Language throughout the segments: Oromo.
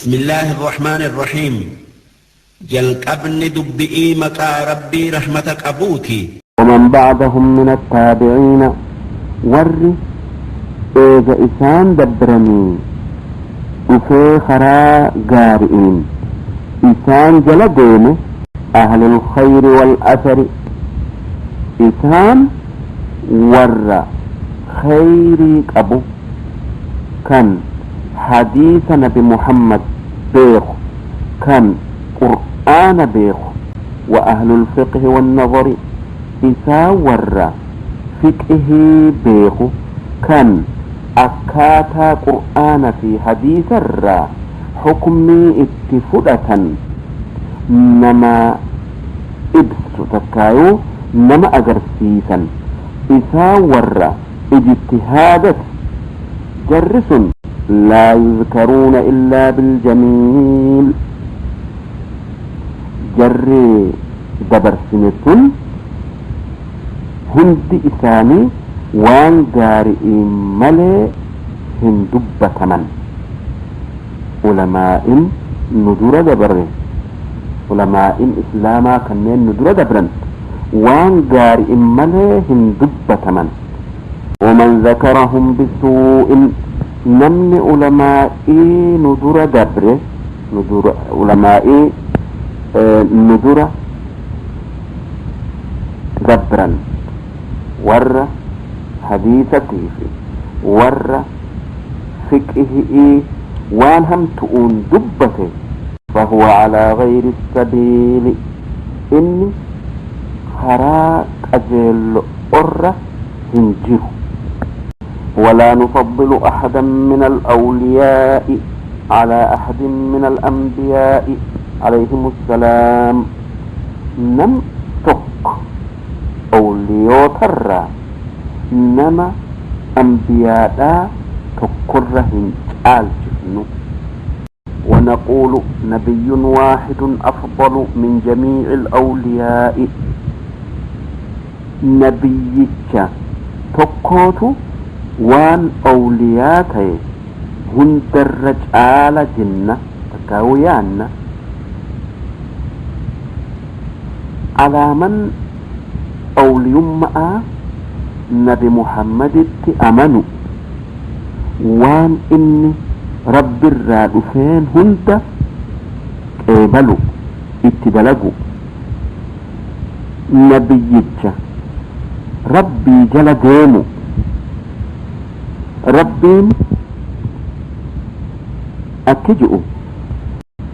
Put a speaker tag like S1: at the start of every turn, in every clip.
S1: بسم الله الرحمن الرحيم. Jalqabni dubbi'ii maqaa Rabbii rahmata qabuuti.
S2: ومن بعدهم من التابعين، warri eega isaan dabbranii dhufee karaa gaari'iin isaan jala deeme، أهل الخير والأثر، isaan warra khayrii qabu kan hadiisa Nabi Muhammad beeku, kan Qur'aana beeku، وأهل الفقه والنظر، isaan warra fiqhii beeku kan akkaataa Qur'aana fi hadiisarraa hukmii itti fudhatan nama ibsu takkaayuu nama agarsiisan, isaan warra ijtihaadati. Jarri sun لا يذكرون إلا بالجميل. Jarri dabarsine sun hundi isaanii waan gaari'iin malee hin dubbataman. Ulamaa'in nu dura dabarre, ulamaa'in Islaamaa kanneen nu dura dabran, waan gaari'in malee hin dubbataman. ومن ذكرهم بسوء، namni ulamaa'ii nu dura dabre, nu dura ulamaa'ii nu dura dabran, warra hadiisatii fi warra fiqhi'ii waan hamtu'uun dubbate، فهو على غير السبيل، inni karaa qajeello irra hin jiru. ولا نفضل أحدا من الأولياء على أحد من الأنبياء عليهم السلام. Nam tokko awliyootarraa nama ambiyaadhaa tokkorra hin caalchifnu. ونقول نبي واحد أفضل من جميع الأولياء. Nabiyyicha tokkootu waan awliyaa ta'e hundarra caala jenna takkaa'uu yaanna. Alaaman awliyummaa Nabi Muhammaditti amanu, waan inni Rabbirraa dhufeen hunda qeebalu, itti dalagu, nabiyyicha Rabbii jala deemu. Rabbiin akki ji'u: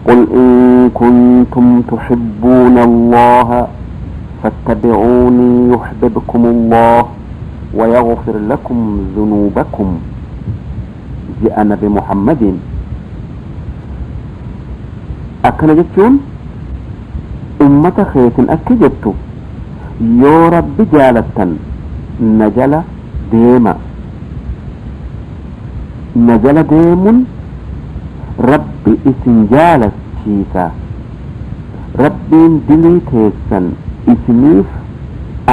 S2: قل إن كنتم تحبون الله فاتبعوني يحببكم الله ويغفر لكم ذنوبكم، ji'a Nabi Muhammadiin. Akkana jechuun ummata keetin akki jettu: yoo Rabbi jaalattan na jala deema, na jala deemun Rabbi isin jaalachiisa, Rabbiin dilii teessan isiniif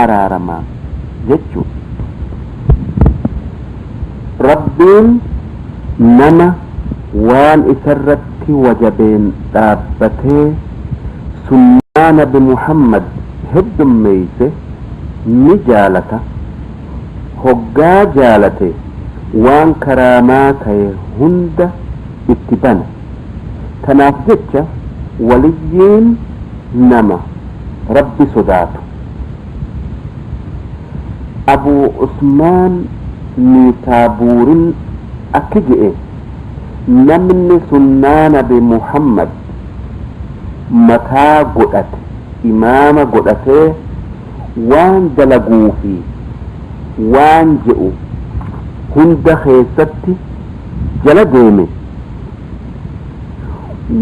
S2: araarama jechu. Rabbiin nama waan isarratti wajabeen dhaabbatee sunnaa Nabi Muhammad heddummeeyse ni jaalata. Hoggaa jaalate waan karaamaa ta'e hunda itti bana. Tanaaf jecha waliyyiin nama Rabbi sodaatu. Abu Usmaan Niisaabuurin akki je'e: namni sunnaa Nabi Muhammad mataa godhate, imaama godhatee, waan dalaguu fi waan je'u hunda keessatti jala deeme,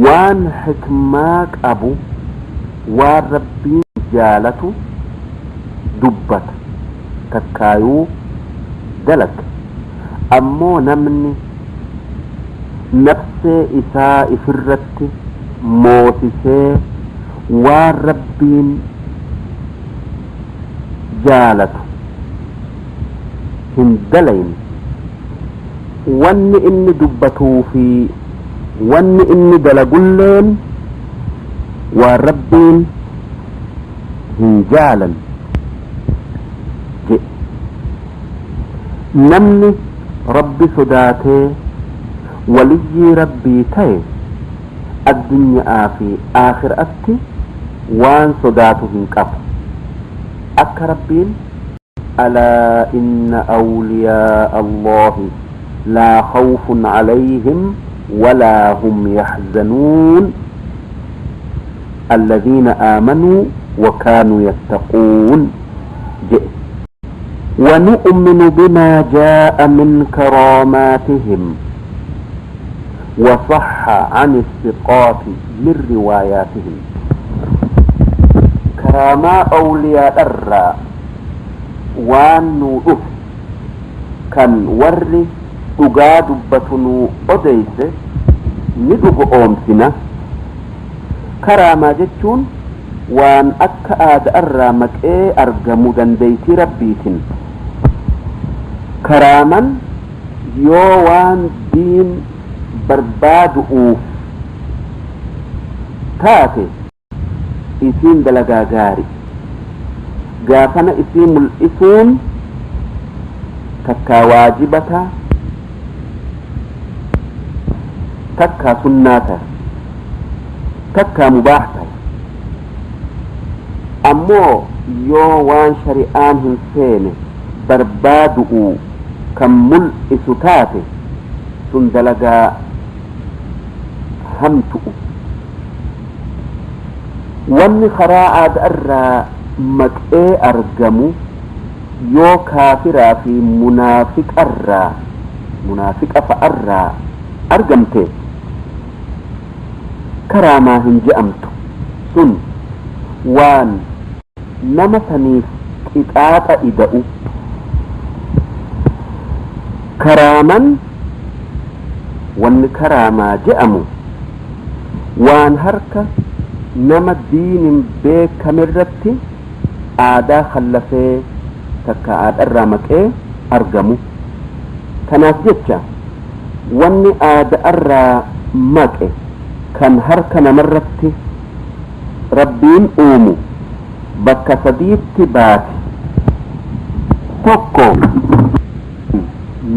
S2: waan hikmaa qabu, waan Rabbiin jaalatu dubbata takkaayuu dalaga. Ammoo namni nafsee isaa ifirratti moosisee waan Rabbiin jaalatu hin dalayne, wanni inni dubbatuu fi Wanni inni dalagulleen waan Rabbiin hin jaalan jedhe. Namni Rabbi sodaatee waliyyii Rabbii ta'e addunyaa fi aakhiraatti waan sodaatu hin qabu. Akka Rabbiin alaa inna awliyaa Allahi laa khawfun calayhim walaa hum yaxzanuun alladhiina aamanuu wa kaanuu yattaquun jedhe. ونؤمن بما جاء من كراماتهم وصح عن الثقات من رواياتهم. Karaamaa awliyaadharraa waan nuu dhufe kan warri dhugaa dubbatu nuu odeyse ni dhugo oomsina. Karaamaa jechuun waan akka aada'arraa maqee argamu dandeeytii Rabbiitin. Karaaman yoo waan diin barbaadu'uuf taate isiin dalagaa gaari, gaafana isii mul'isuun takkaa waajibata, takkaa sunnaa tahe, takkaa mubaax tahe. Ammoo yoo waan shari'aan hin feene barbaadu'u kan mul'isu taate, sun dalagaa hamtu'u. Wanni karaa aada'arraa maqee argamu yoo kaafiraa fi munaafiqarraa, munaafiqa fa'arraa argamte, karaamaa hin je'amtu. Sun waan nama saniif qixaaxa ida'u. Karaaman, wanni karaamaa je'amu waan harka nama diinin beekamerratti aadaa khallafee takka aadharraa maqee argamu. Kanaaf jecha wanni aada'arraa maqe kan harka namarratti Rabbiin uumu bakka sadiitti baati. Tokko,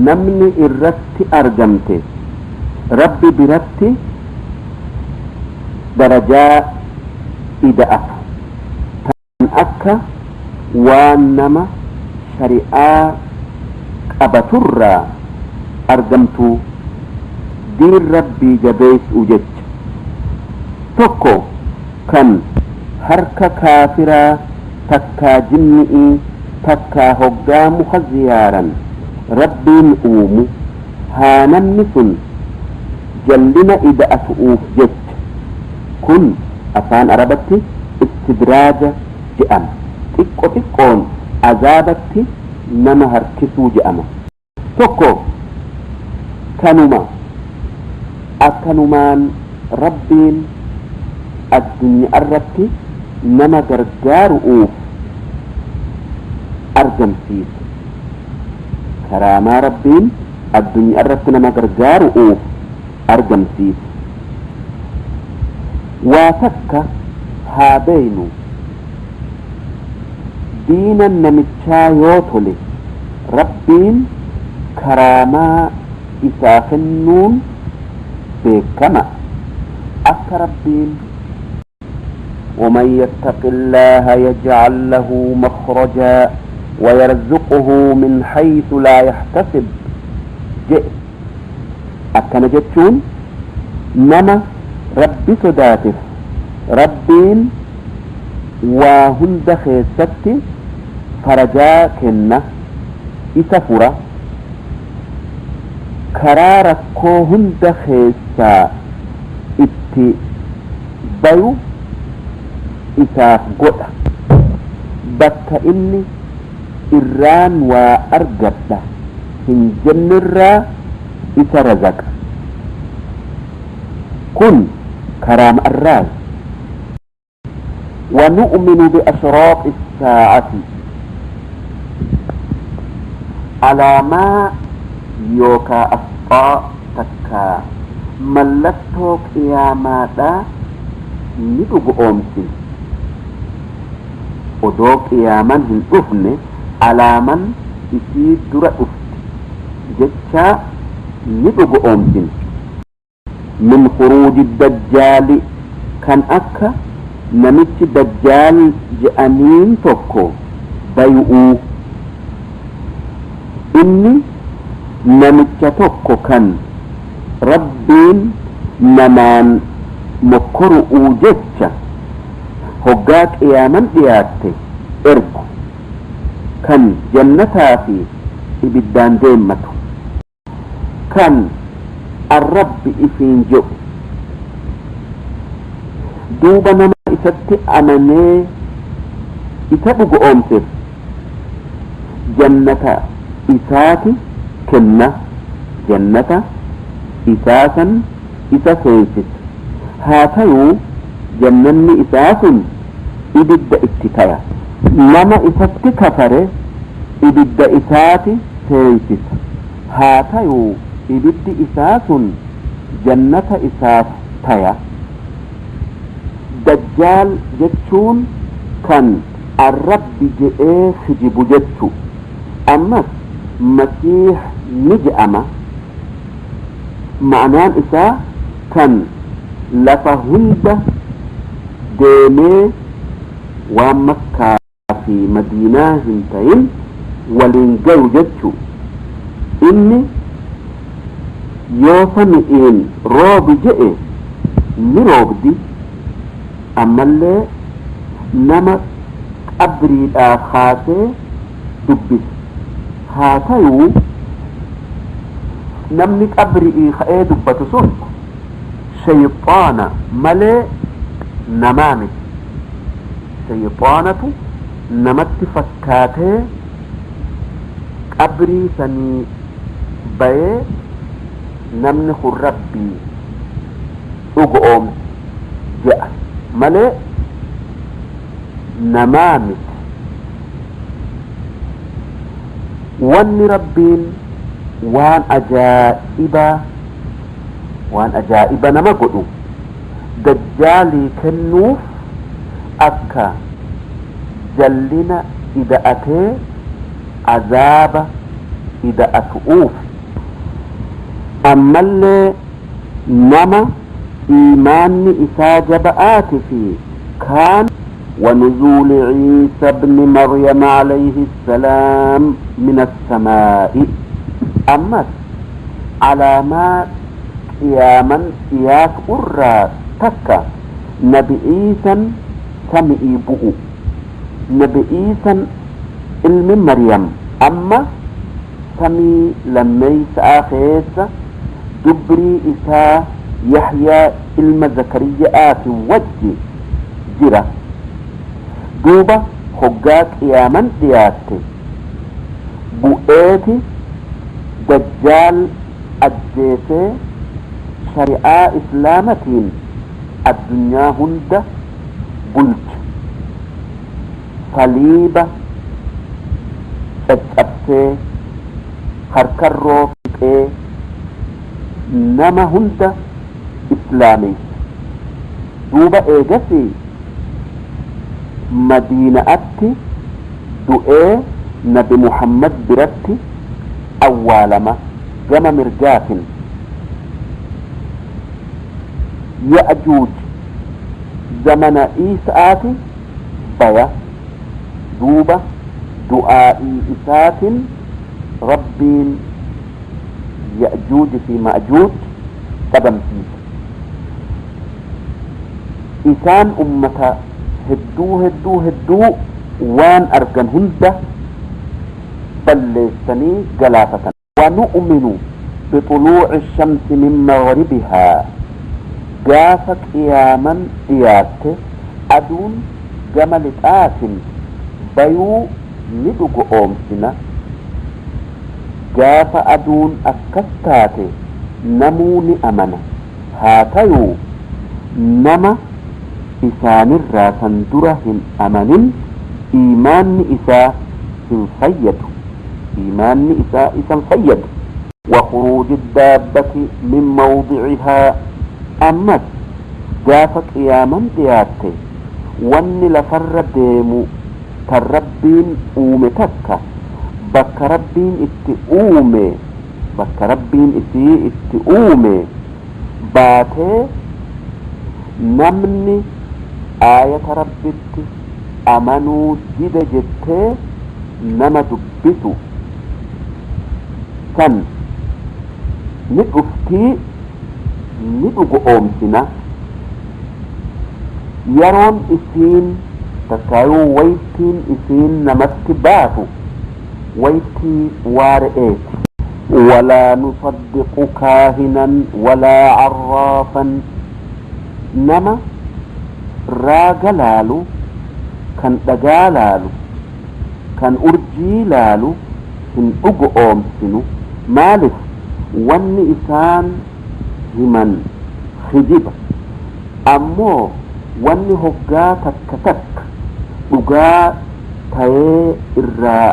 S2: namni irratti argamte Rabbi biratti darajaa ida'atu, tan akka waan nama shari'aa qabaturraa argamtuu diin Rabbii jabeeysu'u jecha. Tokko, kan harka kaafiraa takkaa jinni'ii takkaa hoggaa muka ziyaaran Rabbiin uumu, haa namni sun jallina ida'atu'uuf jecha. Kun afaan arabatti istidraaja je'ama, xiqqo xiqqoon azaabatti nama harkisuu je'ama. Tokko, kanuma akkanumaan Rabbiin addunya'arratti nama gargaaru'uuf argamsiisu, karaamaa Rabbiin addunya'arratti nama gargaaru'uuf argamsiisu. Waa takka haa beeynu, diinan namichaa yoo tole Rabbiin karaamaa isaa kennuun beekama. Akka Rabbiin ومن يتق الله يجعل له مخرجا ويرزقه من حيث لا يحتسب jedhe. Akkana jechuun nama Rabbi sodaateef Rabbiin waa hunda keessatti farajaa kenna, isa fura, karaa rakkoo hunda keessaa itti bayu isaaf godha, bakka inni irraan waa argadha hin jennerraa isa razaqa. Kun karaama arraayi. ونؤمن بأشراط الساعة. Alaamaa yookaa asxaa takkaa Mallattoo qiyaamaadhaa ni dhugoomsina. Odoo qiyaaman hin dhufne alaaman isii dura dhufti jechaa ni dhugoomsina. Min khuruuji dajjaali, kan akka namichi dajjaal je'aniin tokko bayu'uu. Inni namicha tokko kan Rabbiin namaan mokkoru'uu jecha hoggaa qiyaaman dhiyaatte ergu, kan jannataa fi ibiddaan deemmatu, kan an Rabbi ifiin je'u. Duuba nama isatti amanee isa dhugo'oomsef jannata isaati kenna, jannata isaa san isa seensisa. Haa tayuu jannanni isaa sun ibidda itti taya. Nama isatti kafare ibidda isaati seensisa. Haa tayuu ibiddi isaa sun jannata isaaf taya. Dajjaal jechuun kan an Rabbi je'ee kijibu jechu. Ammas Masiih ni je'ama. Ma'naan isaa kan lafa hunda deemee waan Makkaa fi Madiinaa hin tayin waliin gayu jechu. Inni yoo sami'iin roobi je'e ni roobdi. Ammallee nama qabriidhaa kaasee dubbisa. Haa tayuu namni qabri'ii ka'ee dubbatu sun sheyxaana malee namaa miti. Sheyxaanatu namatti fakkaatee qabrii sanii bayee namni kun Rabbii dhugo'oomse je'a malee namaa miti. Wanni Rabbiin waan ajaa'ibaa, waan ajaa'iba nama godhu dajjaalii kennuuf akka jallina ida'atee azaaba ida'atu'uuf. Ammallee nama iimaanni isaa jaba'aati fi kaan. ونزول عيسى بن مريم عليه السلام من السماء. Ammas alaamaa qiyaaman dhiyaatu'urraa takka nabi Iisan sami'ii bu'u. Nabi Iisan ilmi Maryam amma samii lammeysa'aa keessa dubrii isaa Yahyaa ilma Zakariyya'aatin wajji jira. Duuba hoggaa qiyaaman dhiyaatte bu'eeti dajjaal ajjeesee shari'aa islaamatiin addunyaa hunda bulcha. Saliiba caccabsee, harkarroo fixee, nama hunda islaameysa. Duuba eegasii Madiina'atti du'ee nabi Muhammad biratti awwaalama gama mirgaatin. Ya'juuj zamana Iisa'aati baya. Duuba du'aa'ii isaatin Rabbiin Ya'juuj fi Ma'juuj dhabamsiise. Isaan ummata hedduu hedduu hedduu waan argan hunda balleessanii galaafatan. Wanu'minu bixuluuci shamsi min maghribihaa, gaafa qiyaaman dhiyaatte aduun gama lixaatin bayuu ni dhugo'oomsina. Gaafa aduun akkas taate namuu ni amana. Haa tayuu nama isaanirraa san dura hin amanin iimaanni isaa hin fayyadu. Iimaanni isaa isa hin fayyadu. وخروج الدابة من موضعها. Ammas gaafa qiyaaman dhiyaatte wanni lafarra deemu tan Rabbiin uume takka bakka Rabbiin itti uume, bakka Rabbiin isii itti uume baatee, namni aayata Rabbitti amanuu dide jettee nama dubbisu san ni dhuftii, ni dhugoomsina. Yeroon isiin takkaayuu waytiin isiin namatti baatu waytii waare'eeti. ولا نصدق كاهنا ولا عرافا. Nama raaga laalu, kan dhagaa laalu, kan urjii laalu hin dhugoomsinu. Maalif? Wanni isaan himan kijiba. Ammoo wanni hoggaa takka takka dhugaa tayee irraa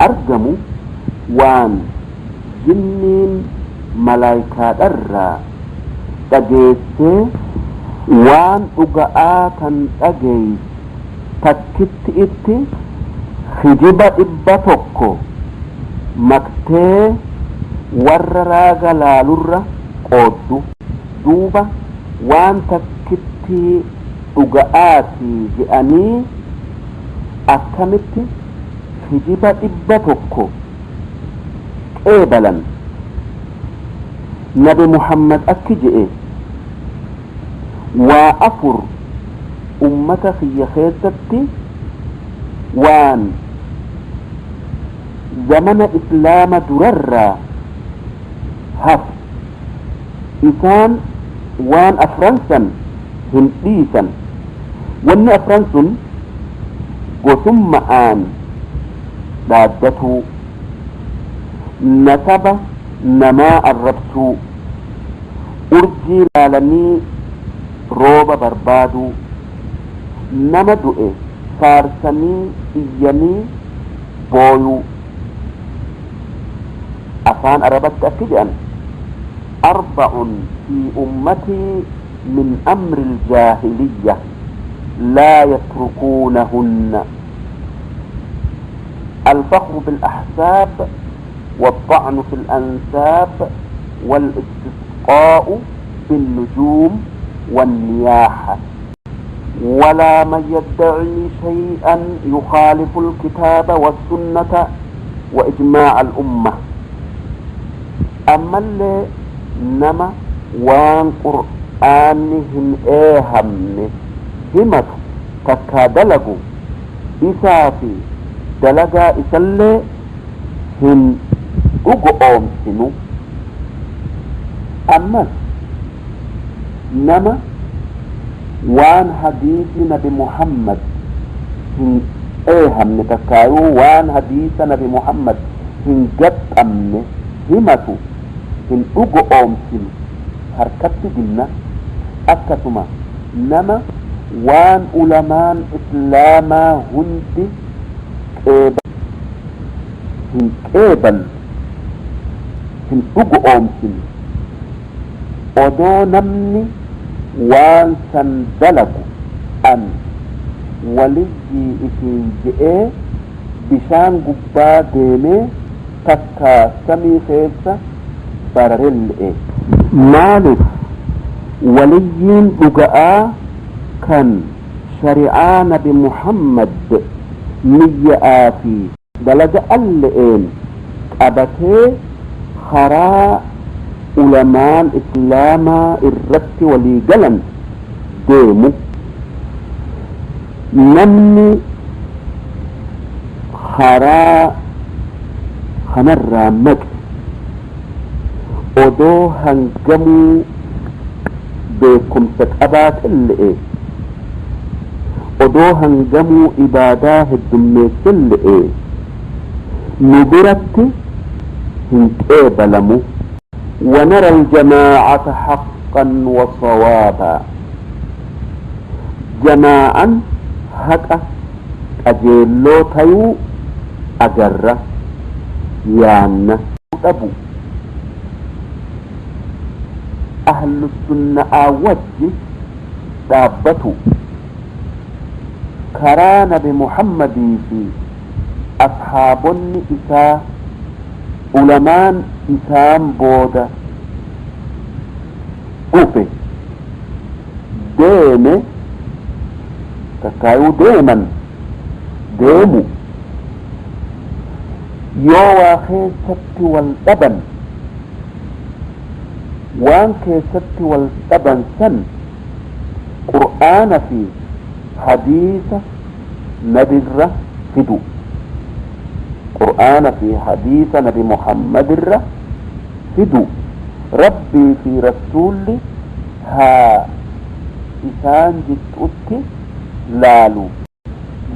S2: argamu waan jinniin malaayikaadharraa dhageessee, waan dhuga'aa kan dhageeyse takkitti itti kijiba 100 maktee warra raaga laalurra qooddu. Duuba waan takkitti dhuga'aati je'anii akkamitti kijiba 100 qeebalan? Nabi Muhammad akki je'e: waa afur ummata kiyya keessatti waan zamana Islaama durarraa hafe, isaan waan afran san hin dhiisan. Wanni afran sun: gosumma'aan dhaaddatuu, nasaba namaa arrabsuu, urjii laalanii rooba barbaaduu, nama du'e faarsanii iyyanii booyuu. Afaan Arabatti akki jedhan: أربع في أمتي من أمر الجاهلية لا يتركونهن: الفخر بالأحساب، والطعن في الأنساب، والاستسقاء بالنجوم، والنياحة. ولا من يدعي شيئا يخالف الكتاب والسنة وإجماع الأمة. أما اللي nama waan Qur'aanni hin eehamne himatu takkaa dalagu, isaa fi dalagaa isallee hin dhugoomsinu. Ammas nama waan hadiisi Nabi Muhammad hin eehamne takkaayuu waan hadiisa Nabi Muhammad hin gaxxamne himatu hin dhugoomsinu, harkatti dinna. Akkasuma nama waan ulamaan Islaamaa hundi qeeba hin qeeballu hin dhugoomsinu, odoo namni waan san dalagu an waliyyii isin je'ee bishaan gubbaa deemee takka samii keessa bararelle'e. Maaliif? Waliyyiin dhuga'aa kan shari'aa Nabi Muhammad niyya'aa fi dalaga alle'een qabatee karaa ulamaan Islaamaa irratti walii galan deemu. Namni karaa kanarraa maqe odoo hangamuu beekumsa qabaatelle'e, odoo hangamuu ibaadaa heddummeesselle'e, nu biratti hin qeebalamu. ونرى الجماعة حقا وصوابا. Jamaa'an haqa qajeelloo tayuu agarra yaanna dhabu. Ahlu sunna'aa wajji dhaabbatu, karaa Nabi Muhammadii fi ashaabonni isaa, ulamaan isaan booda dhufe deeme, takkaayuu deeman, deemu. Yoo waa keessatti wal dhaban, waan keessatti wal dhaban san Qur'aana fi hadiisa Nabirra fidu, Qur'aana fi hadiisa Nabi Muhammadirra fidu. Rabbii fi Rasuulli haa isaan jidduutti laalu.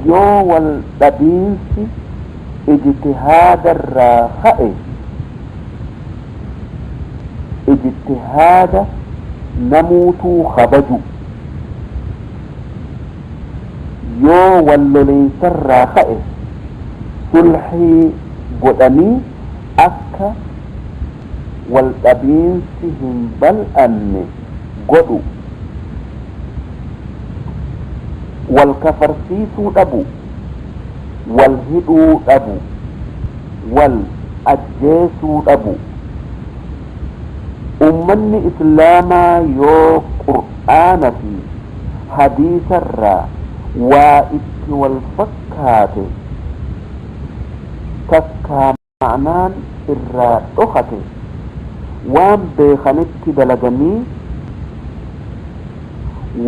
S2: Yoo wal dhabiinsi ijtihaadarraa ka'e, ijtihaada namuutuu kabaju. Yoo wal loliinsarraa ka'e, sulhii godhanii akka wal dhabiinsi hin bal'anne godhu. Wal kafarsiisuu dhabu, wal hidhuu dhabu, wal ajjeesuu dhabu. Ummanni Islaamaa yoo Qur'aana fi hadiisarraa waa itti wal fakkaate, takkaa ma'naan irraa dhokate, waan beekanitti dalaganii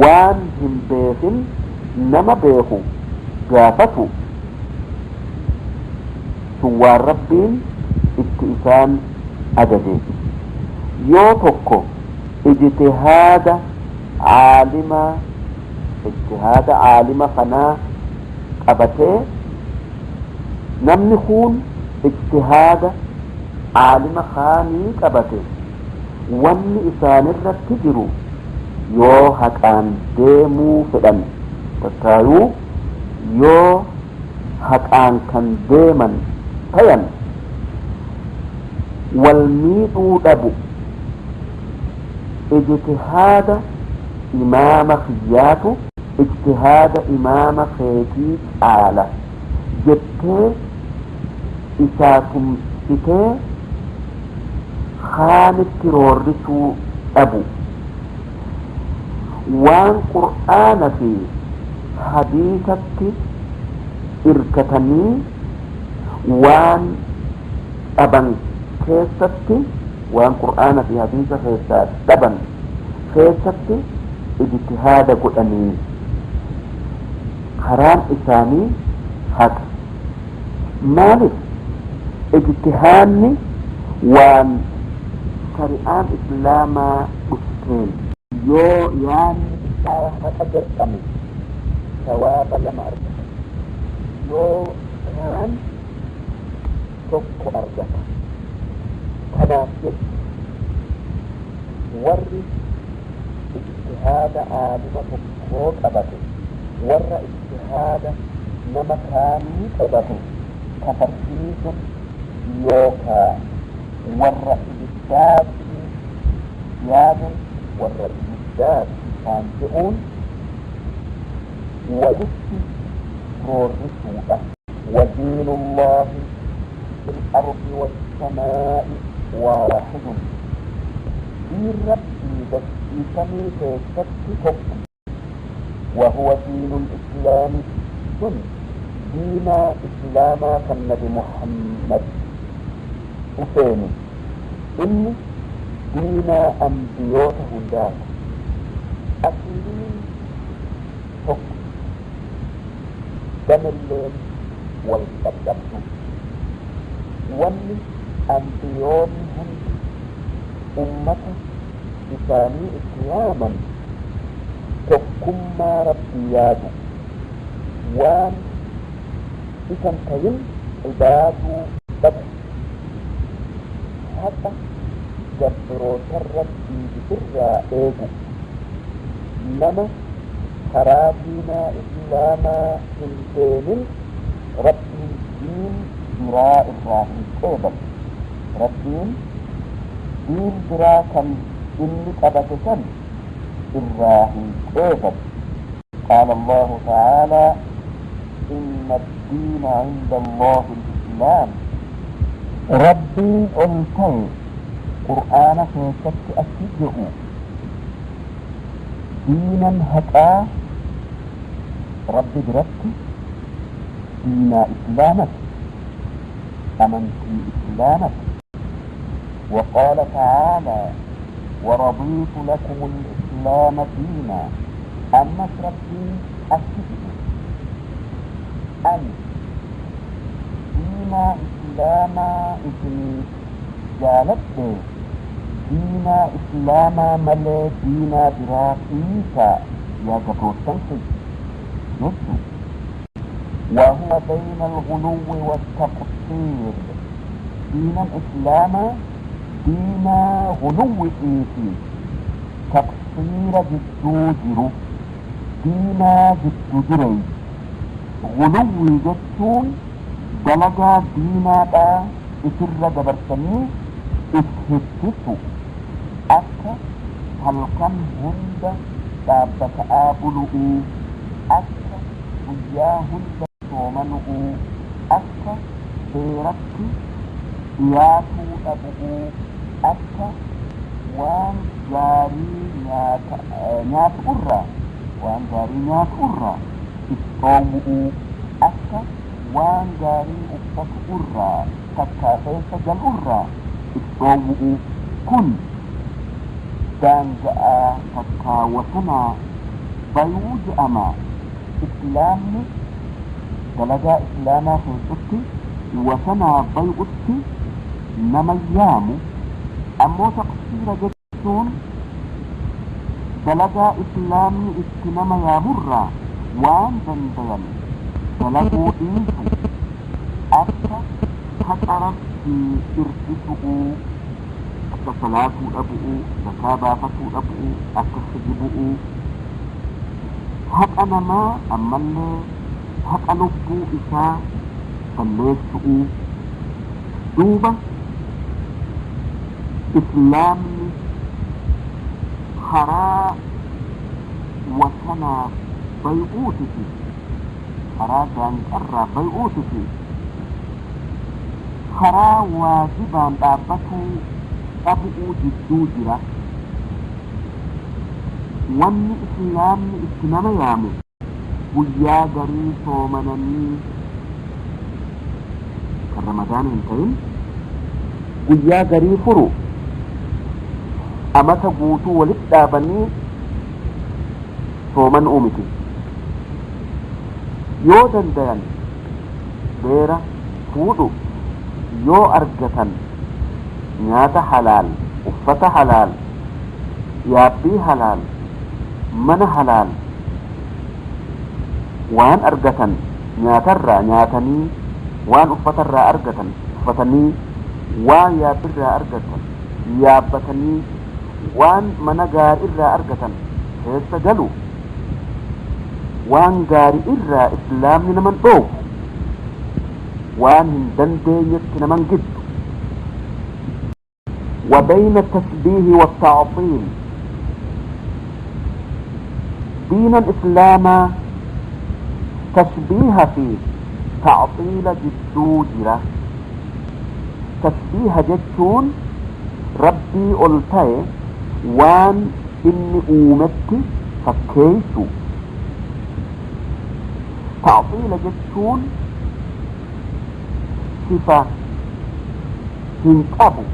S2: waan hin beekin nama beeku gaafatu. Sun waan Rabbiin itti isaan ajaje. Yoo tokko ijtihaada caalimaa, ijtihaada caalima kanaa qabatee, namni kun ijtihaada caalima kaanii qabate, wanni isaanirratti jiru, yoo haqaan deemuu fedhan, takkaayuu yoo haqaan kan deeman tayan, wal miidhuu dhabu. Ijtihaada imaama kiyyaatu ijtihaada imaama keetii caala jettee isaa tumsitee kaanitti roorrisuu dhabu. Waan Qur'aana fi hadiisatti irkatanii waan dhaban keessatti, waan Qur'aana fi hadiisa keessaa dhaban keessatti ijtihaada godhanii karaan isaanii haqa. Maaliif? Ijtihaadni waan shari'aan Islaamaa dhufteen. Yoo yaanni isaa haqa jedhame, sawaaba lama argata. Yoo kaan tokko argata. Kanaaf jecha warri ijtihaada aalima tokkoo qabate warra ijtihaada nama kaanii qabate kafarsiisuun yookaa warra ibiddaatti yaaduun, warra ibiddaatti isaan je'uun walitti roorrisuudha. ودين الله في الأرض والسماء واحد. دين ربي dachii samii keessatti tokko. وهو دين الإسلام. Sun diinaa Islaamaa kan Nabi Muhammad dhufeeni. Inni diinaa ambiyoota hundaati. Asliin tokko, damelleen wal qaqqabdu. Wanni ambiyoonni hundi ummata isaanii itti yaaman tokkummaa Rabbii yaadu, waan isan tayin ibaaduu dhabu, haqa gabroota Rabbii irraa eegu. Nama karaa diinaa Islaamaa hin deemin Rabbiin diin biraa irraa hin qeebalu. Rabbiin diin biraa kan Inni qabate san irraa hin qeefamu. Qaala Allahu ta'aalaa: Inna addiina 'inda Allaahi al-islaam. Rabbiin ol ta'e Qur'aana keessatti akki je'u: Diinan haqaa Rabbi biratti diinaa Islaamati, amantii Islaamati. وقال تعالى: ورضيت لكم الإسلام دينا. Ammas Rabbiin akki jedhe: Ani diinaa Islaamaa isiniif jaaladhe, diinaa Islaamaa malee diinaa biraa dhiisaa yaa gabroottan kiyya jechu. وهو بين الغلو والتقصير. Diinan Islaamaa diinaa guluwwi'iifi taqsiira jidduu jiru, diinaa jiddu dureeysa. Guluwwii jechuun dalagaa diinaadhaa ifirra dabarsanii if hittisu, akka halkan hunda dhaabbata'aa bulu'uu, akka guyyaa hunda soomanu'uu, akka beeratti dhiyaatuu dhabu'uu, akka waan gaarii nyaatu'urraa if dhoowwu'uu, akka waan gaarii uffatu'urraa takkaa keessa gal'urraa if dhoowwu'uu. Kun daanga'aa takkaa wasanaa bayuu je'ama. Islaamni dalagaa Islaamaa keessatti wasanaa bay'utti nama yaamu. Ammoo taqsiira jechuun dalagaa Islaamni itti nama yaamurraa waan dandayan dalaguu dhiisu, akka haqa Rabbii ir'isu'uu, akka salaatuu dhabu'uu, zakaa baafatuu dhabu'uu, akka kijibu'uu, haqa namaa ammallee haqa lubbuu isaa balleessu'uu. Duuba Islaamni karaa wasanaa bay'uutiti, karaa daanqarraa bay'uutiti, karaa waajibaan dhaabbatuu dhabu'uu jidduu jira. Wanni Islaamni itti nama yaamu guyyaa garii soomananii, kan Ramadaana hin ta'in, guyyaa garii furu, amata guutuu walitti dhaabanii soomanuu miti. Yoo dandayan beera fuudhu, yoo argatan nyaata halaal, uffata halaal, yaabbii halaal, mana halaal waan argatan nyaatarraa nyaatanii, waan uffatarraa argatan uffatanii, waan yaabbirraa argatan yaabbatanii, waan mana gaarii argatan keessa galu, waan gaarii irraa Islaamni naman dhoowwu, waan hin dandeenyetti naman giddu. وبين التشبيه والتعطيل. دين الإسلام تشبيه في تعطيل jidduu jira. Tashbiiha jechuun Rabbii ol ta'e waan inni uumetti fakkeeysu. Ta'xiila jechuun sifa hin qabu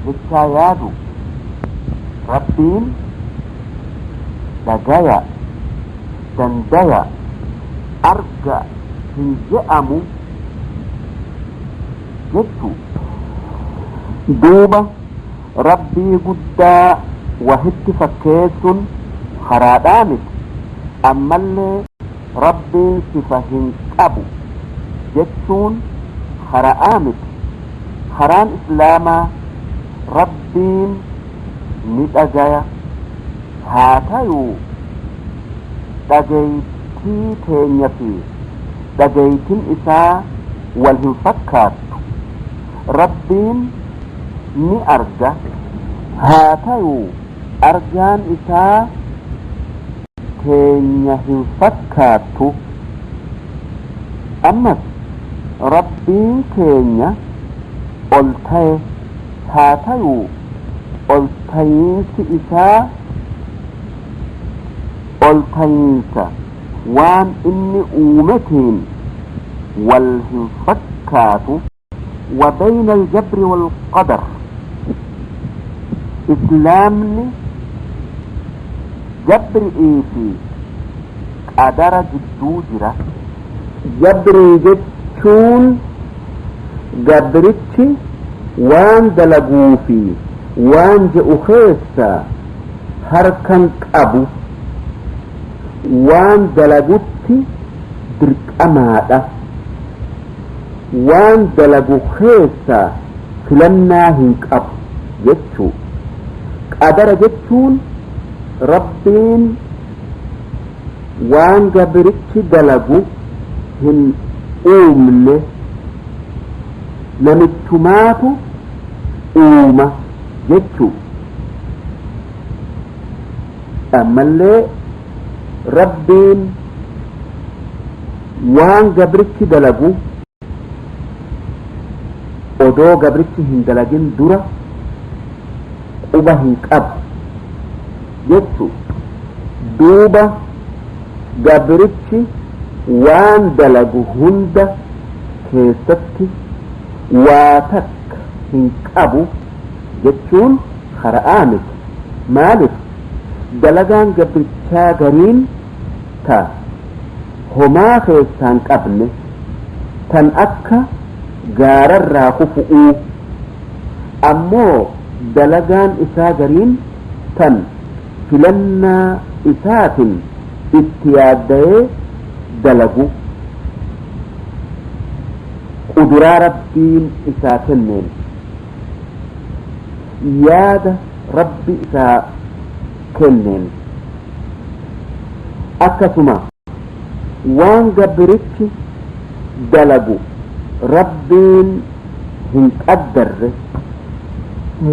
S2: jechaa yaadu. Rabbiin dhagaya, dandaya, arga hin je'amu jechu. Duuba Rabbii guddaa wahitti fakkeessun karaadhaa miti. Ammallee Rabbiin sifa hin qabu jechuun kara'aa miti. Karaan Islaamaa Rabbiin ni dhagaya, haa tayuu dhageytii teenya fi dhageytin isaa wal hin fakkaattu. Rabbiin ni arga, Haa ta'u argaan isaa keenya hin fakkaattu. Ammas Rabbiin keenya ol ta'e, haa ta'u ol ta'iinsi isaa ol ta'iinsa waan inni uumetiin wal hin fakkaatu. وبين الجبر والقدر إسلامني جبر إيفي قدر جدو جرا جبري جتشون جبرتشي وان دلقوفي وان جأخيسا هركن أبو وان دلقوتي درك أمادا waan dalagu keessa filannaa hin qabu jechuu. Qadara jechuun Rabbiin waan gabrichi dalagu hin uumne, namichumaatu uuma jechuu. Ammallee Rabbiin waan gabrichi dalagu odoo gabrichi hin dalagin dura quba hin qabu jechuu. Duuba gabrichi waan dalagu hunda keessatti waa takka hin qabu jechuun hara'aa miti. Maaliif dalagaan gabrichaa gariin ta homaa keessaa hin qabne tan akka gaararraa kufu'uu, ammoo dalagaan isaa gariin tan filannaa isaatiin itti yaadda'ee dalagu quduraa Rabbiin isaa kenneen yaada Rabbi isaa kenneen. Akkasuma waan gabrichi dalagu Rabbiin hin qaddarre,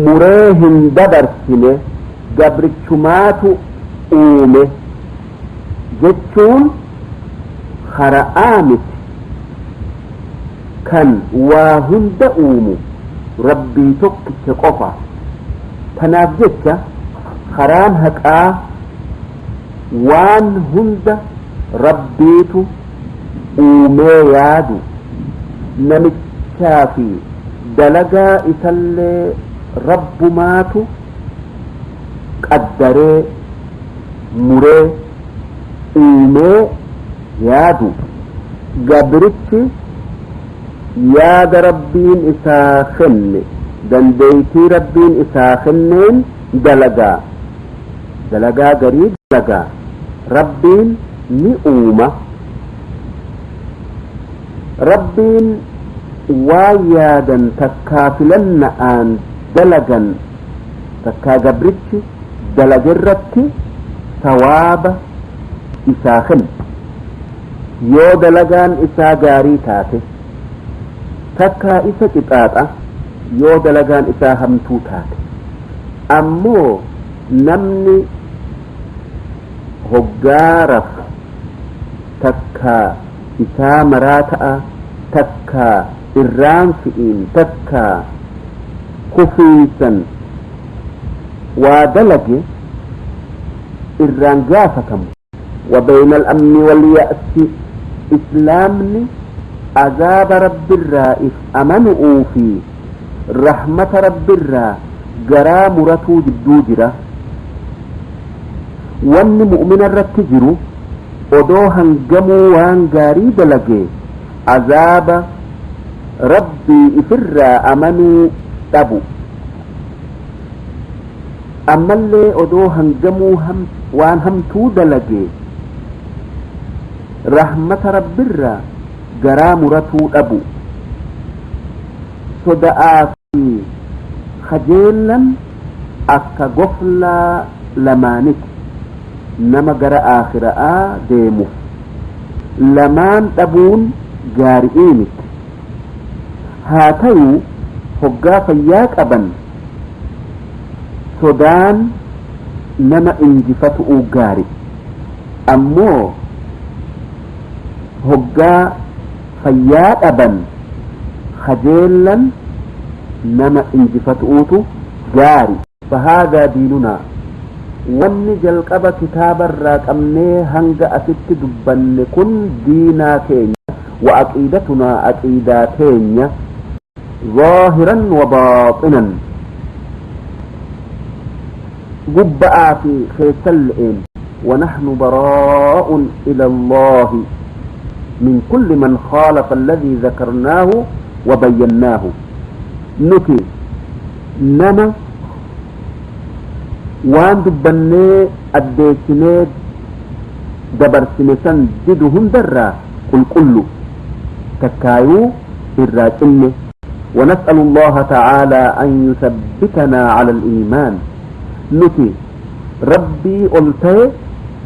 S2: muree hin dabarsine, gabrichumaatu uume jechuun hara'aa miti. Kan waa hunda uumu Rabbii tokkicha qofa. Tanaaf jecha karaan haqaa waan hunda Rabbiitu uumee yaadu, namichaa fi dalagaa isallee Rabbumaatu qaddaree muree uumee yaadu. Gabrichi yaada Rabbiin isaa kenne, dandeettii Rabbiin isaa kenneen dalagaa dalagaa garii dalagaa, Rabbiin ni uuma. Rabbiin waan yaadan takkaa filanna'aan dalagan takkaa gabrichi dalagerratti sawaaba isaa kenna yoo dalagaan isaa gaarii taate, takkaa isa qixaaxa yoo dalagaan isaa hamtuu taate. Ammoo namni hoggaa rafu takkaa isaa maraa ta'a, takkaa irraan fi'iin, takkaa kufiinsan waa dalage irraan gaafatamu. وبين الأمن واليأس إسلامني عذاب رب الرائف أمنؤوا في رحمة رب الرا جرى مرتو جدو جرا. وان مؤمن الرتجرو odoo hangamuu waan gaarii dalage azaaba Rabbii ifirraa amanuu dhabu, ammallee odoo hangamuu waan hamtuu dalage rahmata Rabbirraa garaa muratuu dhabu. Soda'aa fi kajeellan akka goflaa lamaaniti nama gara aakhira'aa deemuuf. Lamaan dhabuun gaari'ii miti. Haa tayuu hoggaa fayyaa qaban Sodaan nama injifatu'uu gaari, ammoo hoggaa fayyaa dhaban kajeellan nama injifatu'uutu gaari. Fahaadaa diinunaa, wanni jalqaba kitaabarraa qabnee hanga asitti dubbanne kun diinaa keenya, wa aqiidatunaa, aqiidaa teenya, zaahiran wa baaxinan, gubba'aa fi keessan le'een. ونحن براء إلى الله من كل من خالف الذي ذكرناه وبيناه. Nuti nama waan dubbannee addeessinee dabarsine san didu hundarraa qulqullu, takkaayuu irraa cinne. ونسأل الله تعالى أن يثبتنا على الإيمان. Nuti Rabbii ol ta'e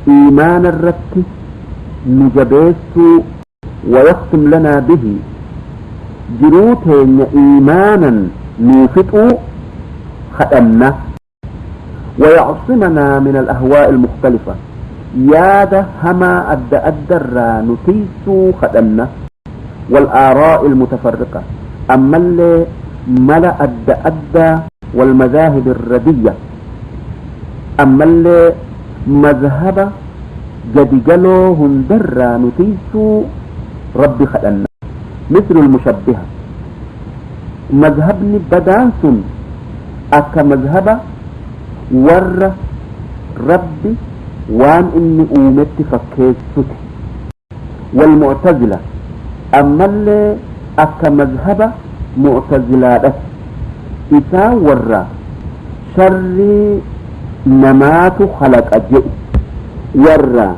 S2: iimaana irratti nu jabeessuu, ويختم لنا به, jiruu teenya iimaanan nuu fixuu kadhanna, ويعصمنا من الأهواء المختلفة, yaada hamaa adda addarraa nu tiysuu kadhanna, والآراء المتفرقة, ammallee mala adda addaa, والمذاهب الردية, ammallee mazhaba gadigaloo hundarraa nu tiysuu Rabbi kadhanna. مثل المشبهة, mazhabni badaan sun akka mazhaba warra Rabbi waan inni uumetti fakkeessuti, والمعتزلة, ammallee akka mazhaba mu'tazilaadhati. Isaan warra sharrii namaatu khalaqa jedhu, warra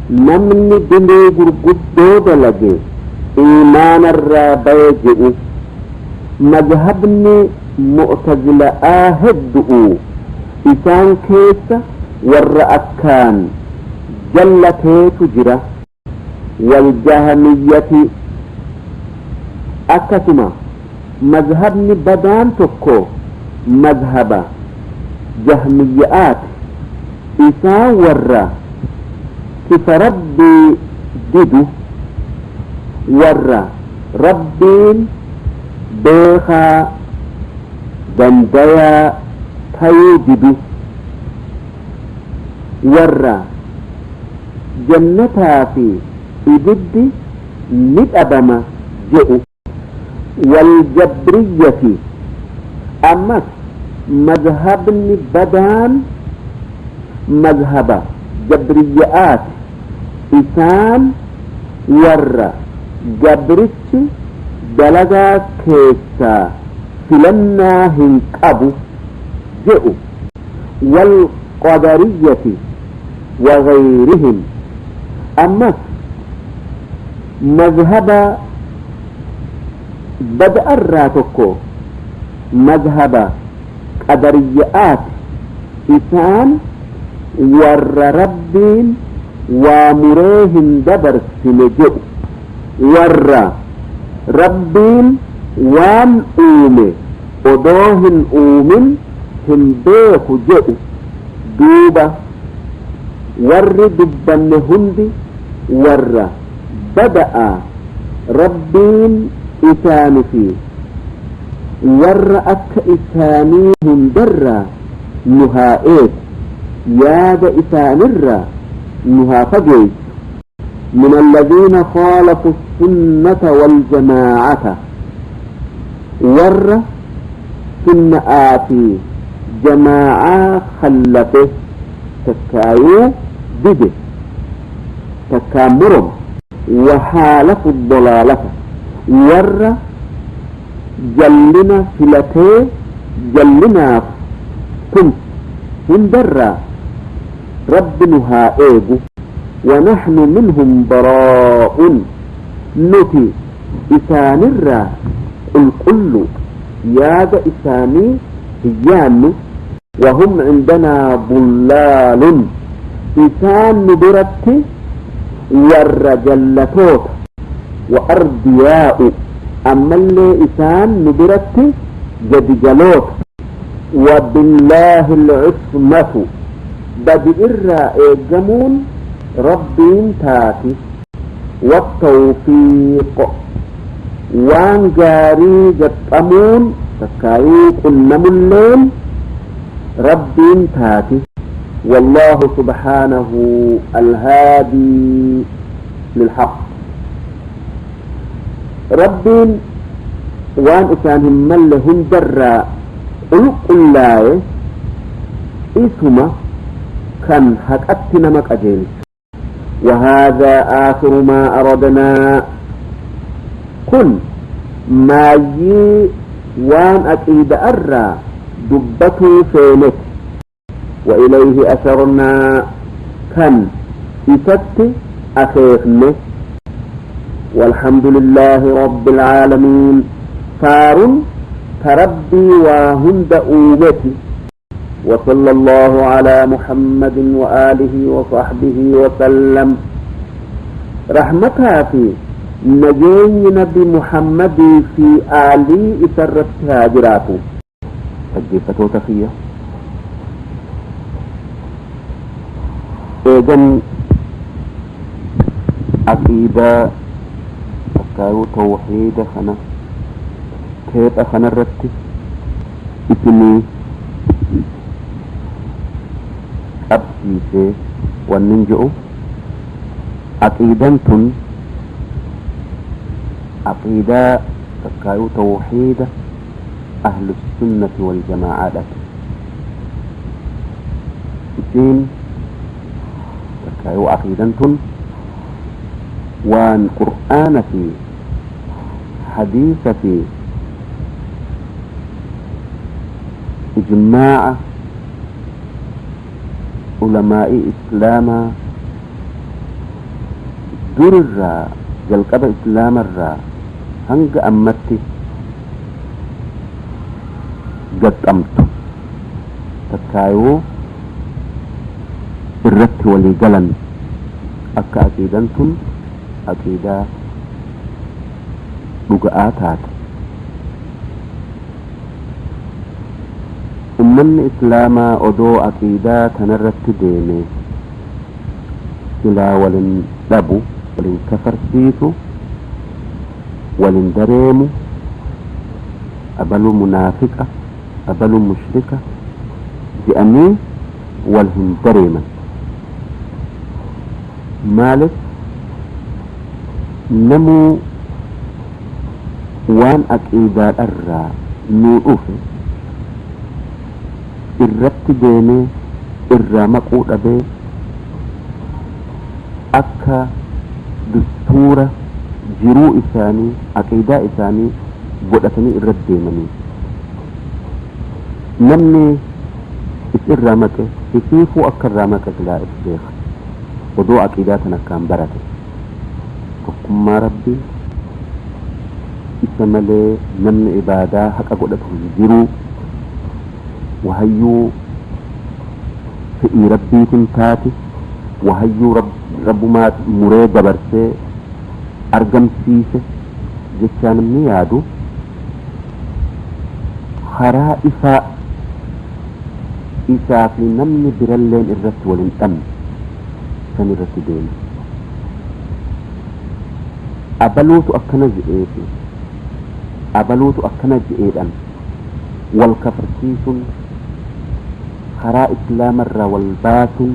S2: namni dilii gurguddoo dalage iimaanarraa baye jedhu. Mazhabni mu'tazila'aa heddu'u, isaan keessa warra akkaan jallateetu jira. والجهمية, akkasuma mazhabni badaan tokko mazhaba jahmiyya'aati. Isaan warra sifa Rabbii didu, warra Rabbiin beekaa dandayaa tayuu didu, warra jannataa fi ibiddi ni dhabama jedhu. والجبرية, ammas mazhabni badaan mazhaba jabriyya'aati. Isaan warra gabrichi dalagaa keessaa filannaa hin qabu jedhu. والقدرية وغيرهم, ammas mazhaba bada'arraa tokko mazhaba qadariyya'aati. Isaan warra Rabbiin waa muree hin dabarsine jedhu, warra Rabbiin waan uume odoo hin uumin hin beeku jedhu. Duuba warri dubbanne hundi warra bada'a. Rabbiin isaani fi warra akka isaanii hundarraa nu haa eegu, yaada isaanirraa nu haa fageessu. من الذين خالفوا السنة والجماعة, warra sunna'aa fi jamaa'aa khallafe, takkaayuu dide, takkaa murome, وحالفوا الضلالة, warra jallina filatee jallinaaf tumsu hundarraa Rabbi nu haa eegu. ونحن منهم براء, nuti isaanirraa qulqullu, yaada isaanii hin yaannu. وهم عندنا ضلال, isaan nu biratti warra jallatoota, وأردياء, ammallee isaan nu biratti gadigaloota. وبالله العصمة بدئر إيجمون ربين تاتي والتوفيق وان جاري جتأمون تكايوك النملين ربين تاتي والله سبحانه الهادي للحق ربين وان إسانهم من لهم درا قلق الله إسمه كان حقتنا مكأجيل وهذا آخر ما أردنا كن ما يي وان أكيد أرى دبته فينك وإليه أشرنا كان إسات أخيخنه والحمد لله رب العالمين فار تربي وهند أومتي وصلى الله على محمد وآله وصحبه وسلم رحمتها في نجي نبي محمد في آلي إسرت هاجراته
S3: dhaggeeffattoota kiyya eegan aqiidaa takkaayuu tawxiida kana teepha kanarratti isinii qabsiisee wannin je'u aqiidan tun aqiidaa takkaayuu tawxiida أهل السنة والجماعة الدين تكايو عقيدة وان قرآن في حديث في إجماع علماء إسلام در جلقب إسلام الرا هنگ أمتي gaxxamtu takkaayuu irratti walii galan akka aqiidan tun aqiidaa dhuga'aa taate ummanni islaamaa odoo aqiidaa tanarratti deeme silaa walin dhabu walin kafarsiisu walin dareemu abalu munaafiqa abalu mushrika je'anii wal hin dareeman maalif namuu waan aqiidaadharraa nuu dhufe irratti deemee irraa maquu dhabee akka dustuura jiruu isaanii aqiidaa isaanii godhatanii irratti deemanii namni is irraa maqe isiifuu akka irraa maqe silaa if beeka odoo aqiidaa tan akkaan barate tokkummaa rabbii isa malee namni ibaadaa haqa godhatu hin jiru wahayyuu fe'ii rabbiitiin taate wahayyuu rabbumaa muree dabarsee argamsiise jechaa namni yaadu karaa ifaa isaa fi namni biralleen irratti wal hin dhabne san irratti deema abaluutu akkana je'eefi abaluutu akkana je'eedhan wal kafarsiisuun karaa islaamarraa wal baasuun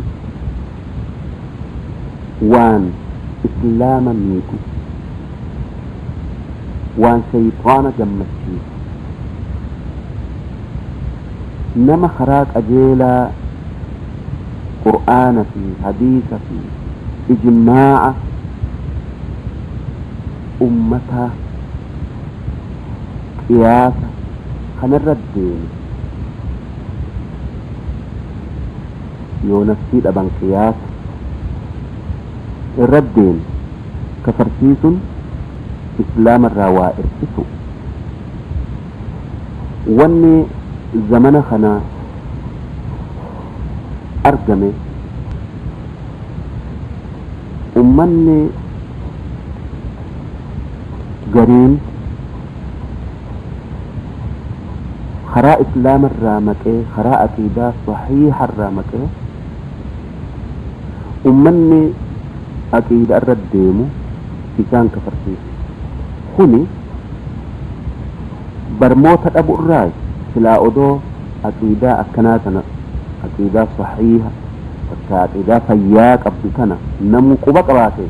S3: waan islaama miidhu waan shayxaana gammachiisu nama karaa qajeelaa qur'aana fi hadiisa fi ijmaa'a ummataa qiyaasa kanarra deeme yoo nafsii dhaban qiyaasa irra deeme kafarsiisuun islaamarraa waa irkisu wanni zamana kana argame ummanni gariin Karaa islaamarraa maqee, karaa aqiidaa sahiiharraa maqee, ummanni aqiida irra deemu isaan kafarsiisu. Kuni barmoota dhabu irraa. Silaa odoo aqiidaa akkanaa tana, aqiidaa sahiiha takka aqiidaa fayyaa qabdu tana namuu quba qabaate,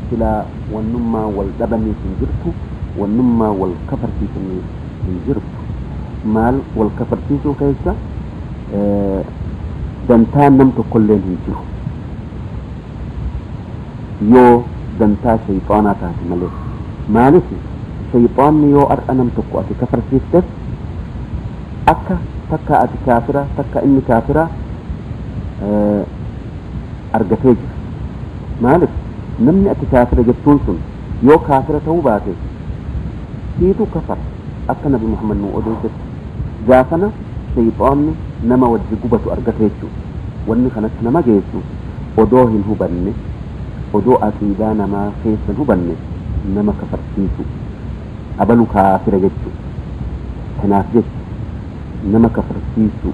S3: silaa wannummaa wal dhabaniif hin jirtu, wannummaa wal kafarsiisaniif hin jirtu. Maal wal kafarsiisuu keessa dantaan nam tokkolleen hin jiru yoo dantaa shayxaanaa taate malee. Maalif? Shayxaanni yoo ar'a nam tokko ati kafarsiifteef, akka takka ati kaafira takka inni kaafira argatee jira. Maalif? Namni ati kaafira jettuun sun yoo kaafira ta'uu baate, siitu kafara akka Nabi Muhammad nu odeessetti. Gaafana shayxaanni nama wajji gubatu argate jechuu. Wanni kanatti nama geessu odoo hin hubanne, odoo aqiidaa namaa keessa hin hubanne nama kafarsiisu, abalu kaafira jechuu. Kanaaf jecha nama kafarsiisu,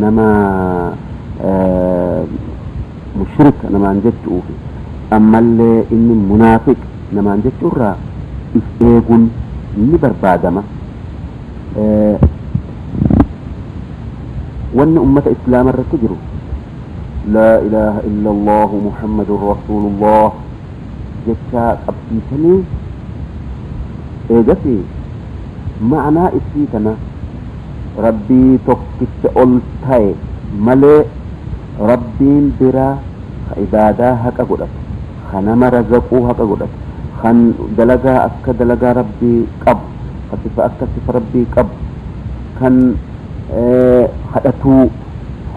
S3: nama mushrika namaan jechuufi ammallee inni munaafiq namaan jechuurraa if eeguun ni barbaadama. Wanni ummata islaama irratti jiru laa ilaaha illa allahu Muhammadun rasuulullah jechaa qabsiisanii, eegasi ma'anaa isii tana, Rabbii tokkicha ol ta'e malee rabbiin biraa ka ibaadaa haqa godhatu, ka nama razaquu haqa godhatu, kan dalagaa akka dalagaa Rabbii qabu, ka sifa akka sifa Rabbii qabu, kan kadhatuu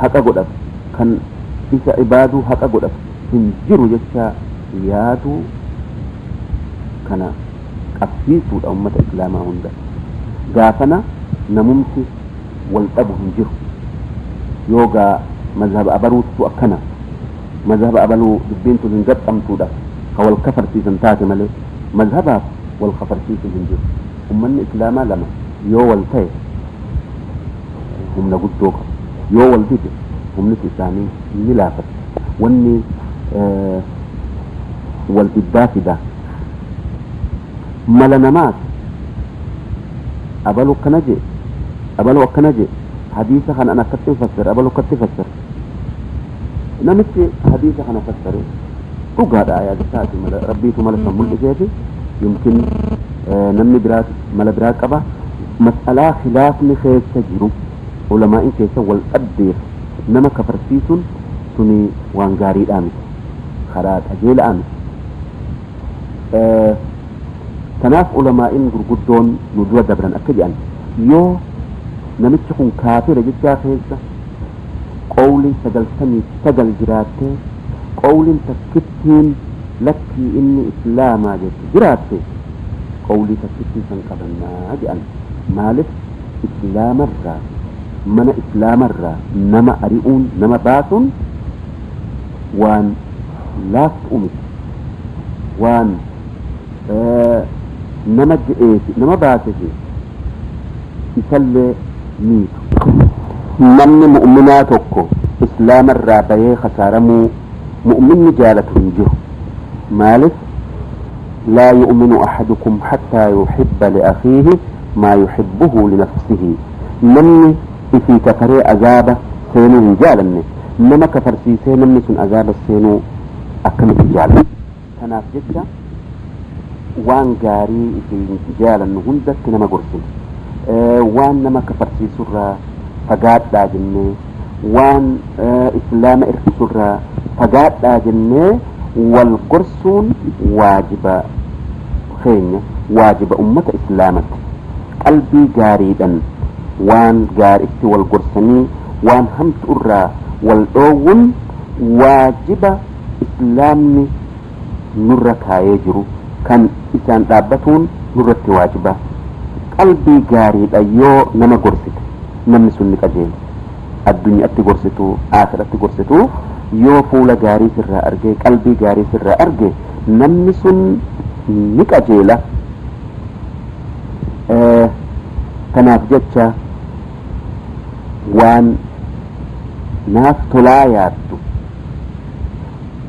S3: haqa godhatu, kan isa ibaaduu haqa godhatu hin jiru jecha yaaduu kana qabsiisuudha ummata islaamaa hunda. Gaafana namumti wal dhabu hin jiru. Yoogaa mazhaba abaluuttu akkana, mazhaba abaluu dubbiin tun hin gaxxamtuudha ka wal kafarsiisan taate malee mazhabaaf wal kafarsiisuun hin jiru. Ummanni islaamaa lama yoo wal ta'e humna guddoo qabu, yoo wal dide humniti isaanii ni laafatti. Wanni wal diddaa fida mala namaati. Abalu akkana jee, abalu akkana jee, hadiisa kana an akkatti fassare, abalu akkatti fassare. Namichi hadiisa kana fassare dhugaadha, yaada isaati, mala Rabbiitu mala san mul'iseefi. Yumkin namni biraa mala biraa qaba. Mas'alaa khilaafni keessa jiru, ulamaa'in keessa wal dhabdeef, nama kafarsiisuun suni waan gaariidhaa miti, karaa qajeela'aa miti. Kanaaf ulamaa'in gurguddoon nu dura dabran akka jedhan, yoo namichi kun kaafira jechaa keessa qawliin 99 jiraattee, qawliin takkittiin lakkii inni islaamaa jettu jiraatte, qawlii takkittii san qabannaa jedhan. Maalif? Islaamarraa, mana islaamarraa nama ari'uun, nama baasuun waan laaftu miti. Waan nama je'eefi nama baasefi isallee miitu. Namni mu'minaa tokko islaamarraa bayee khasaaramuu mu'minni jaalatu hin jiru. Maalif? Laa yu'minu ahadukum hattaa yuhibba liakhiihi maa yuhibbuhu linafsihi. Namni ifii kafaree azaaba seenuu hin jaalanne, nama kafarsiisee namni sun azaaba seenuu akkamitti jaalata? Kanaaf jecha waan gaarii ifii jaalannu hundatti nama gorsina, waan nama kafarsiisurraa fagaadhaa jennee, waan islaama irkisurraa fagaadhaa jennee wal gorsuun waajiba keenya, waajiba ummata islaamati. Qalbii gaariidhan waan gaaritti wal gorsanii waan hamtu irraa wal dhoowwun waajiba islaamni nurra kaayee jiru, kan isaan dhaabbatuun nurratti waajiba. Qalbii gaariidha yoo nama gorsite, namni sun ni qajeela. Addunyaatti gorsitu, aakiratti gorsitu, yoo fuula gaarii sirraa arge, qalbii gaarii sirraa arge, namni sun ni qajeela. Kanaaf jecha Waan naaf tolaa yaaddu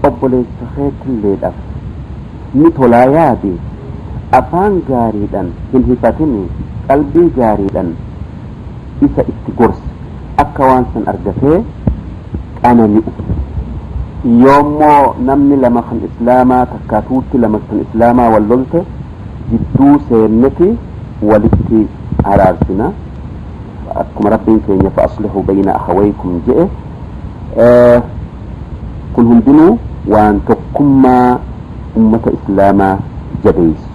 S3: obboleessa keetilleedhaaf ni tolaa yaadi. Afaan gaariidhaan hin hifatini, qalbii gaariidhaan isa itti gorsi akka waan san argatee qanani'u. Yoommoo namni lama kan islaamaa takkaatuutti lama kan islaamaa wal lolte jidduu seenneti walitti araarsina. Akkuma Rabbiin keenya fa aslihuu bayna akhawaykum je'e. Kun hundinuu waan tokkummaa ummata islaamaa jabeessu.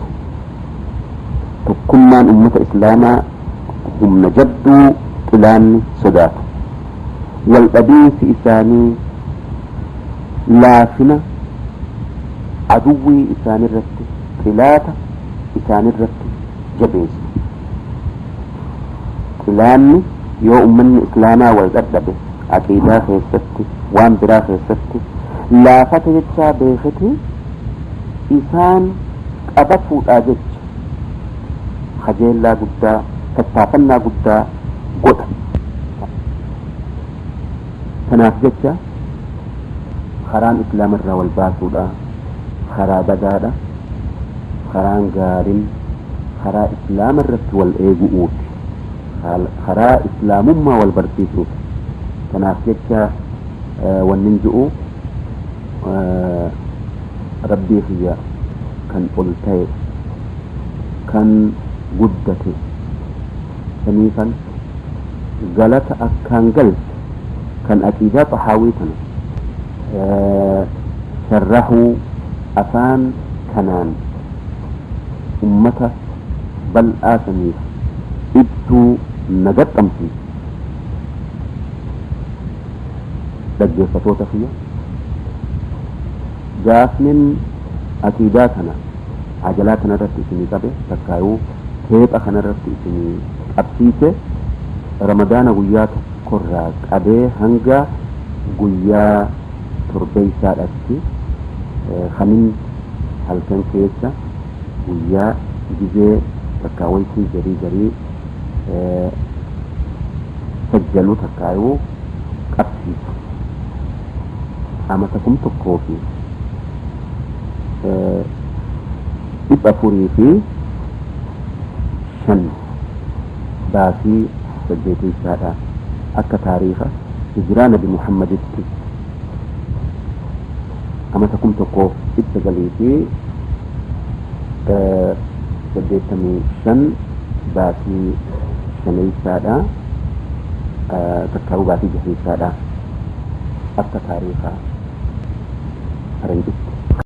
S3: Tokkummaan ummata islaamaa humna jabduu xilaanni sodaatu. Wal dhabiinsi isaanii laafina aduwwii isaanirratti xilaata isaanirratti jabeessu. Xilaanni yoo ummanni islaamaa wal dhadhabe aqiidaa keessatti waan biraa keessatti laafata jechaa beeketi isaan qabafuudhaa jecha kajeellaa guddaa tattaafannaa guddaa godha. Kanaaf jecha karaan islaamarraa wal baasuudha, karaa badaadha. Karaan gaariin karaa islaamarratti wal eegu'uuti, karaa islaamummaa wal barsiisuuti. Kanaaf jecha wannin ji'u Rabbii kiyya kan ol ta'e kan guddate saniifan galata akkaan galche kan aqiidaa Xahaawii tana sharrahuu afaan kanaan ummata bal'aa saniif ibsuu na gaxxamsiise. Dhaggeeffatoota kiyya, gaafnin aqiidaa kana ajalaa kana irratti isinii qabe takkaayuu teepha kana irratti isinii qabsiise Ramadaana guyyaa tokkorraa qabee hanga guyyaa torbeysaadhatti kanin halkan keessa guyyaa gizee takkaa waytii garii garii sajjalu takkaayuu qabsiisu amata 1405 baasii 8 akka taariikha hijiraa Nabi Muhammaditti amata 1985 baasii 5 takkaa'uu baasii 6 akka taariikha faranjitti.